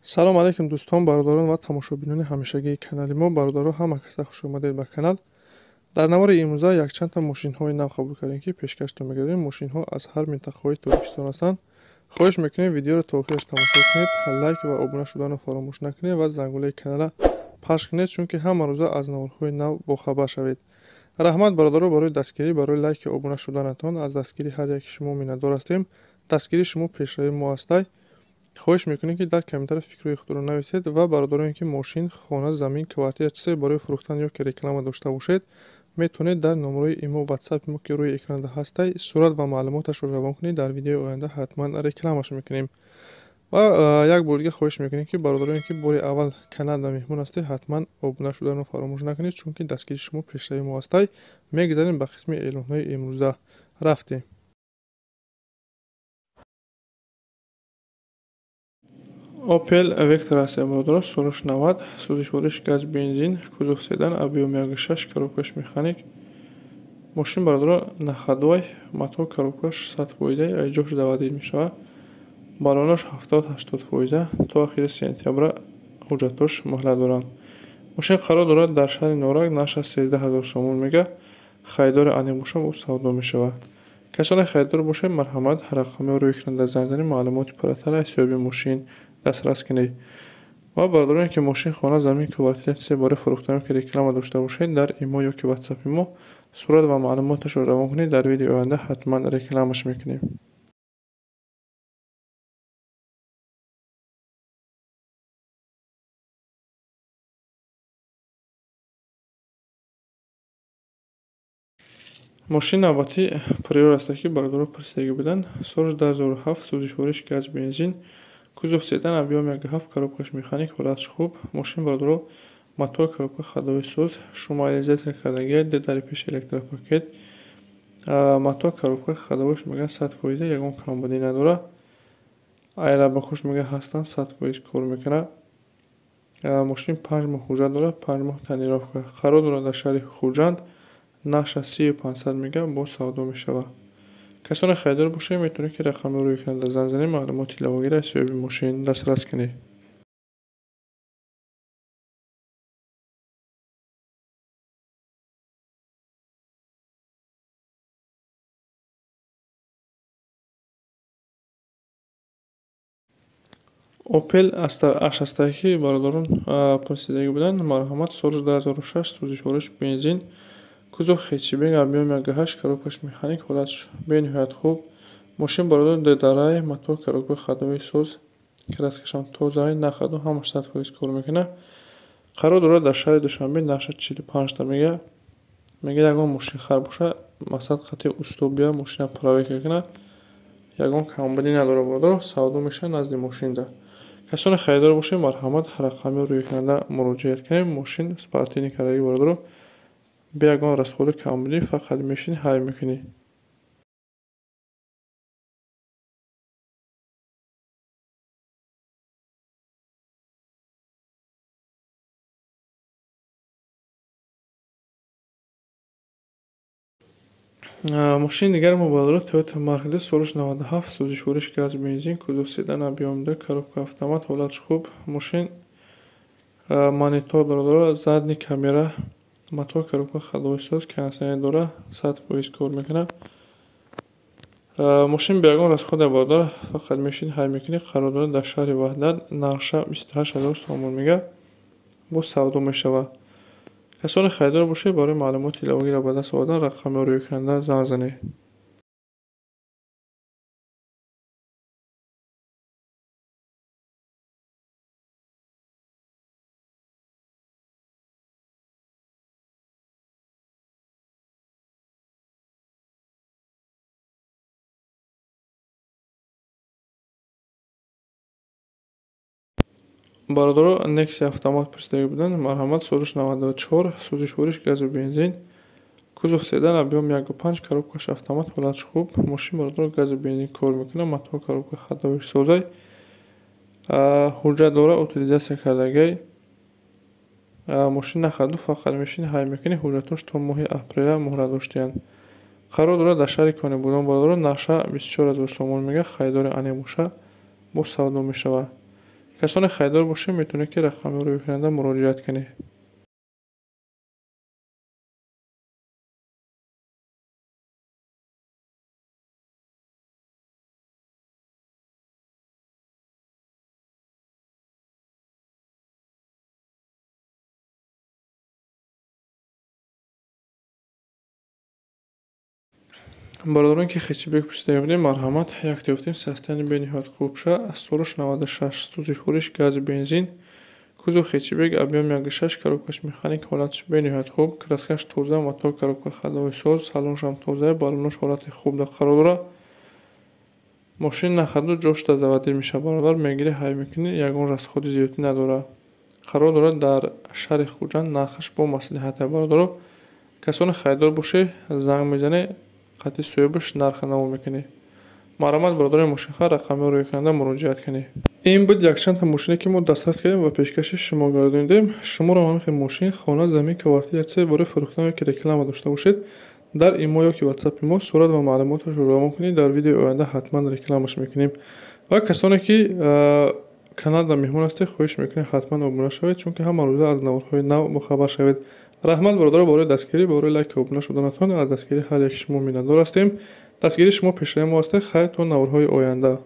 Салом алейкум дӯстон, бародарон ва тамошобинони ҳамешагии канали мо. Бародаро, ҳама каса хуш омадед ба канал. Дар навори имрӯза якчандта мошинҳои нав қабул кардем, ки пешкаштон мегардем. Мошинҳо аз ҳар минтақаҳои Тоҷикистон ҳастанд. Хоҳиш мекунем, видеоро то охираш тамошо кунед, лайк ва обуна шуданро фаромӯш накунед ва зангулаи каналро пахш кунед, чунки ҳама рӯза аз наворҳои нав бохабар шавед. Раҳмат, бародаро, барои дастгирӣ, барои лайки обуна шуданатон. Аз дастгирии ҳар яки шумо миннатдор ҳастем. Дастгирии шумо пешравии мо ҳастай. Хоҳиш мекунем, ки дар комментария фикрҳои худро нависед ва бародароне, ки мошин, хона, замин, квартира, чизе барои фурӯхтан ё ки реклама дошта бошед, метавонед дар номерои имо, ватсапи мо, ки рӯи экранда ҳастай, сурат ва маълумоташро равон кунед. Дар видеои оянда ҳатман рекламаш мекунем. Ва як бор дига хоҳиш мекунем, ки бародароне, ки бори аввал каналда меҳмон ҳастед, ҳатман обуна шуданро фаромӯш накунед, чунки дастгирии шумо пешравии мо ҳастай. Мегузарем ба қисми эълонҳои имрӯза. Рафтем. Opel Vectra аст, бародаро, солаш 90, сӯзишвориш газ, бензин, кузов седан, объём 1.6, коробкаш механик. Мошин, бародаро, на ходовой, мотор, коробкаш 100%, айҷош заводид мешавад. Баллонаш 70-80%, то охири сентябра ҳуҷҷатош муҳлат доранд. Мошин қарор дорад дар шаҳри Норак, нархаш 13 ҳазор сомон мега, харидори аниқ бошад, ӯ савдо мешавад. Касоне харидор бошед, марҳамат, рақамҳои рӯи экранда занг занед, маълумоти пурратар аз ҳисоби мошин дастрас кунед. Ва бародароне, ки мошин, хона, замин, квартира, чизе барои фурӯхтан ё ки реклама дошта бошед, дар имо ё ки ватсапи мо сурат ва маълумоташро равон кунед. Дар видеои оянда ҳатман рекламаш мекунем. Мошин навбатӣ Приора аст, ки бародаро пурсидагӣ буданд. Соли 2007, сӯзишвориш газ, бензин, кузов седан, объём 1.7, коробкаш механик, ҳолаташ хуб. Мошин, бародаро, мотор, коробка ходовой соз, шумоализатсия кардагия, д дари пеш электропакет. Мотор, коробка ходовойш мегӯяд 100%, ягон камбудӣ надорад. Айрабакҳош мегӯяд ҳастанд, 100% кор мекунад. Мошин 5 моҳ ҳуҷҷат дорад, 5 моҳ тонировка. Қарор дорад дар шаҳри Хуҷанд, нархаш 3500 мега, боз савдо мешавад. Касоне харидор бошед, метавонед, ки рақамҳои рӯи экранда занг занед, маълумоти иловагиро аз ҳисоби мошин дастрас кунед. Opel Astra H ҳастае, ки бародарон пурсидагӣ буданд. Марҳамат, соли 2006, сӯзишвориш бензин, кузов хэтчбек, объём 1.8, коробкаш механик, ҳолаташ бениҳоят хуб. Мошин, бародарон, ддарай, мотор, коробка ходовой соз, краскашам тозаи, на ходу, ҳамаш 100% кор мекунад. Қарор дорад дар шаҳри Душанбе, нархаш 45 та мега. Мега ягон мошинхар боша, масалан хати усто бия, мошина проверка кунад. Ягон камбудӣ надорад, бародаро, савдо мешавад назди мошинда. Касоне харидор бошед, марҳамат, рақамҳои рӯи экранда муроҷиат кунед. Мошин спортивный кардагӣ, бародаро, бе ягон расходу камбудӣ, фақат мешинӣ, ҳай мекунӣ. Мошини дигари мо, бародаро, Toyota Mark II, солаш 97, сӯзишвориш газ, бензин, кузов седан, объём 2, коробка автомат, ҳолаташ хуб. Мошин монитор, бародаро, задний камера, мотор, коробка ходовой соз, кондитсионер дорад, 100% кор мекунад. Мошин бе ягон расходе, бародар, фақат мешинӣ, ҳай мекунӣ. Қарор дорад дар шаҳри Ваҳдат, нархша 28 ҳазор сомон мега, боз савдо мешавад. Касоне харидор бошед, барои маълумоти иловагиро ба даст овардан рақамҳои рӯи экранда занг занед. Бародаро, Nexia автомат пурсидагӣ буданд. Марҳамат, солаш 94, сӯзишвориш газу бензин, кузов седан, объём 1.5, коробкаш автомат, ҳолаташ хуб. Мошин, бародаро, газу бензин кор мекунад, мотор, коробка ходовойш созай, ҳуҷҷат дорад, утилизатсия кардагиай. Мошин на ходу, фақат мешинӣ, ҳай мекунӣ. Ҳуҷҷатҳош то моҳи апреля муҳлат доштиянд. Қарор дорад дар шаҳри Конибодом, бародаро, нархша 24 ҳазор сомон мега, харидори аниқ боша, боз савдо мешавад. Касоне харидор бошед, метавонед ки рақами рӯи экранда муроҷиат кунед. Бародарон ки хэтчбек пурсида будем, марҳамат, як ёфтем, состояние бениҳоят хуб ша, солаш 96, сӯзишвориш гази бензин, кузов хэтчбек, объем 1,6, коробкаш механик, ҳолаташ бениҳоят хуб, краскаш тоза, мотор, коробка ходовой соз, салоншам тоза, баллонош ҳолати хуб қарор дорад. Мошин на ходу ҷош да заводӣ мешавад, бародар, мегирӣ, ҳай мекунӣ, ягон расходи зиёдӣ надорад. Қарор дорад дар шаҳри Хуҷанд, нархаш бо маслиҳат. Бародаро, касоне харидор бошед, занг мезанед, қатъи соҳибаш нарха наво мекунед. Марҳамат, бародарони мошинхар, рақамҳоро рӯи экранда муроҷиат кунед. Ин буд якчандта мошине, ки мо дастрас кардем ва пешкаши шумо гардонидем. Шуморо ҳамин хел мошин, хона, замин, квартира, чизе барои фурӯхтан ё ки реклама дошта бошед, дар имо ё ки ватсапи мо сурат ва маълумоташро равон кунед, дар видеои оянда ҳатман рекламаш мекунем. Ва касоне ки каналда меҳмон ҳастед, хоҳиш мекунем, ҳатман обуна шавед, чунки ҳама рӯза аз наворҳои нав бохабар шавед. Раҳмат, бародаро, барои дастгирӣ, барои лайку обуна шуданатон. Аз дастгирии ҳар яки шумо миннатдор ҳастем. Дастгирии шумо пешраи мо ҳастед. Хайр, то наворҳои оянда.